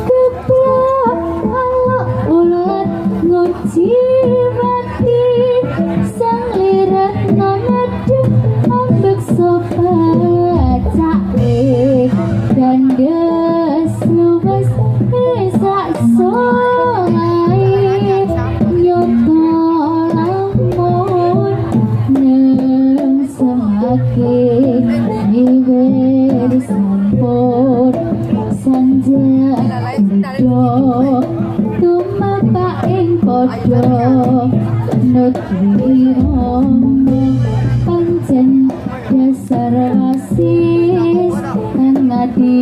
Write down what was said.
Geblak alok ulat nguji mati sang liretno ngedep ambeksa bacake gandes luwes sak solai nyoto lamun nengsemake miwir sampun sanjang tumepak ing padha nutwirama pancen dasar wasis kang ati.